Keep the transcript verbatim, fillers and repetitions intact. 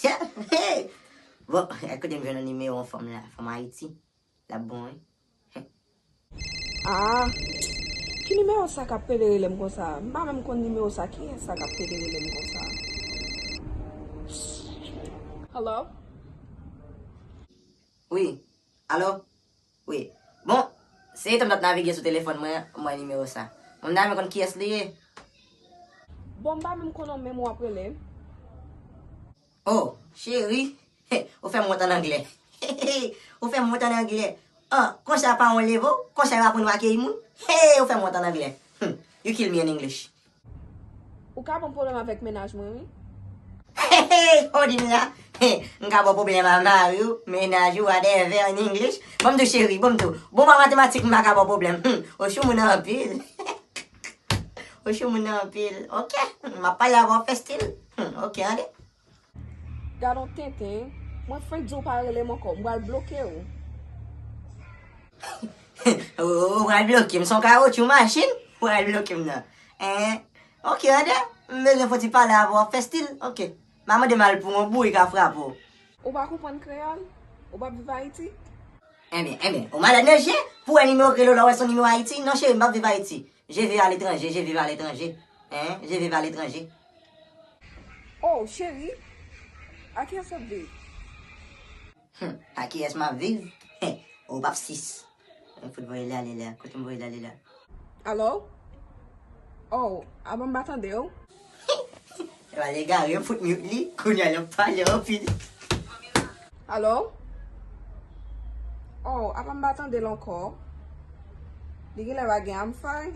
Tèl, hey! Bon, kote m jwenn yon nimewo yon fanm la? Fanm Ayiti. L ap bon, wi. Ah, ki nimewo sa k ap pede rele m konsa? M pa menm konn nimewo sa. Kiyès sa k ap pede rele m konsa? Hello? Wi. Alo? Wi. Bon, se etan m t ap navige sou telefòn mwen, m wè nimewo sa. Bon, m ta renmen konn kiyès li ye. Bon, m pa menm konn non menm w ap rele. Oh, cheri, ou fè m wont an anglè. Ou fè m wont an anglè. Ah, konsa pa yon level, konsa yo aprann w akeyi moun. Hey, ou fè m wont an anglè. Hmm, you kill me in English. Ou ka ban m pwoblèm avèk mennaj mwen, wi. Hey, hey, Odin la. Hey, m ka ba w pwoblèm a mari w, mennaj ou, whatever in English. Ban m di w cheri, ban m di w. Bon, pa matematik, m pa ka ba w pwoblèm. Hmm, ou sou moun anpil. Ou sou moun anpil. Ok, m ap pale avè w fè stil. Hmm, ok, ande. Gad on tenten, mwen fenk di w pa rele m ankò, m pral bloke w. Ou, ou pral bloke m, se yon kawotchou machin? Ou pral bloke m nan. En, ok, ande, m bezwen fon ti pale avè w, w ap fè stil, ok. M a mande m al pou yon bourik a frape w. Ou pa konprann kreyòl? Ou p ap viv Ayiti? Enben, enben, ou malad nan je? Pou wè nimewo k rele w la, w wè se yon nimewo Ayiti? Non, cheri, m p ap viv Ayiti. Je vis à l'étranger, je vis à l'étranger. Hein? Je vis à l'étranger. Oh, cheri, a kiyès w ap viv? Hmm, a kiyès m ap viv? Ou p ap sis. Mwen fout voye l ale la. Kote m voye l ale la? Alo? Oh, apa m pa tande w? Epa l egare, m fout mute li. Kounye a l ap pale anpil. Alo? Oh, apa m pa tande l ankò? Li genlè pa gen amfay?